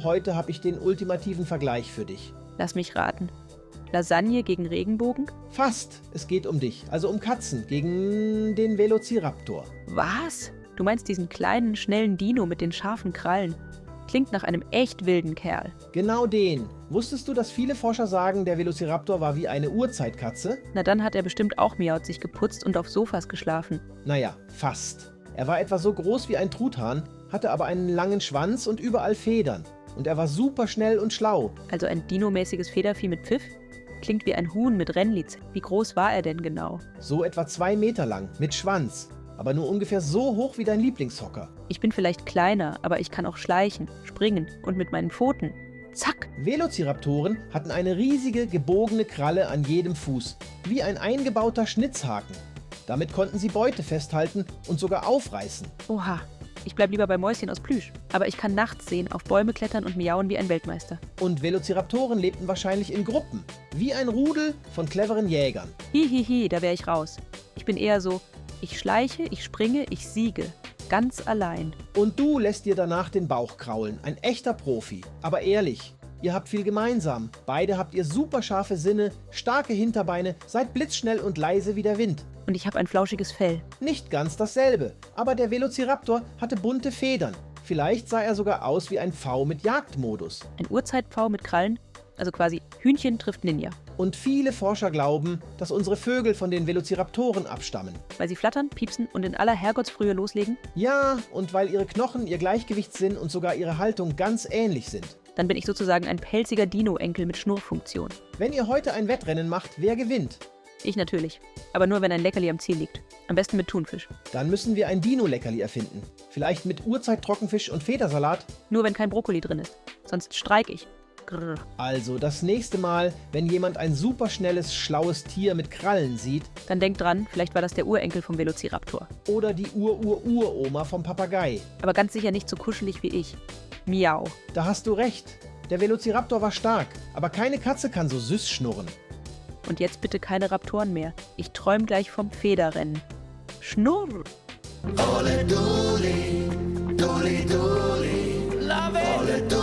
heute habe ich den ultimativen Vergleich für dich. Lass mich raten. Lasagne gegen Regenbogen? Fast. Es geht um dich, also um Katzen gegen den Velociraptor. Was? Du meinst diesen kleinen, schnellen Dino mit den scharfen Krallen? Klingt nach einem echt wilden Kerl. Genau den. Wusstest du, dass viele Forscher sagen, der Velociraptor war wie eine Urzeitkatze? Na dann hat er bestimmt auch miaut sich geputzt und auf Sofas geschlafen. Naja, fast. Er war etwa so groß wie ein Truthahn, hatte aber einen langen Schwanz und überall Federn. Und er war super schnell und schlau. Also ein Dino-mäßiges Federvieh mit Pfiff? Klingt wie ein Huhn mit Rennliz. Wie groß war er denn genau? So etwa 2 Meter lang, mit Schwanz. Aber nur ungefähr so hoch wie dein Lieblingshocker. Ich bin vielleicht kleiner, aber ich kann auch schleichen, springen und mit meinen Pfoten. Zack! Velociraptoren hatten eine riesige, gebogene Kralle an jedem Fuß, wie ein eingebauter Schnitzhaken. Damit konnten sie Beute festhalten und sogar aufreißen. Oha, ich bleib lieber bei Mäuschen aus Plüsch. Aber ich kann nachts sehen, auf Bäume klettern und miauen wie ein Weltmeister. Und Velociraptoren lebten wahrscheinlich in Gruppen, wie ein Rudel von cleveren Jägern. Hihihi, da wär ich raus. Ich bin eher so, ich schleiche, ich springe, ich siege. Ganz allein. Und du lässt dir danach den Bauch kraulen, ein echter Profi. Aber ehrlich, ihr habt viel gemeinsam. Beide habt ihr super scharfe Sinne, starke Hinterbeine, seid blitzschnell und leise wie der Wind. Und ich habe ein flauschiges Fell. Nicht ganz dasselbe, aber der Velociraptor hatte bunte Federn. Vielleicht sah er sogar aus wie ein Pfau mit Jagdmodus. Ein Urzeitpfau mit Krallen, also quasi Hühnchen trifft Ninja. Und viele Forscher glauben, dass unsere Vögel von den Velociraptoren abstammen. Weil sie flattern, piepsen und in aller Herrgottsfrühe loslegen? Ja, und weil ihre Knochen, ihr Gleichgewichtssinn und sogar ihre Haltung ganz ähnlich sind. Dann bin ich sozusagen ein pelziger Dino-Enkel mit Schnurrfunktion. Wenn ihr heute ein Wettrennen macht, wer gewinnt? Ich natürlich. Aber nur, wenn ein Leckerli am Ziel liegt. Am besten mit Thunfisch. Dann müssen wir ein Dino-Leckerli erfinden. Vielleicht mit Urzeit-Trockenfisch und Federsalat. Nur, wenn kein Brokkoli drin ist. Sonst streik ich. Grrr. Also das nächste Mal, wenn jemand ein superschnelles, schlaues Tier mit Krallen sieht, Dann denkt dran, vielleicht war das der Urenkel vom Velociraptor. oder die Ur-Ur-Uroma vom Papagei, Aber ganz sicher nicht so kuschelig wie ich. Miau. da hast du recht. Der Velociraptor war stark, aber keine Katze kann so süß schnurren. Und jetzt bitte keine Raptoren mehr. Ich träum gleich vom Federrennen. Schnurr! Ole doli, doli doli, love it. Ole doli.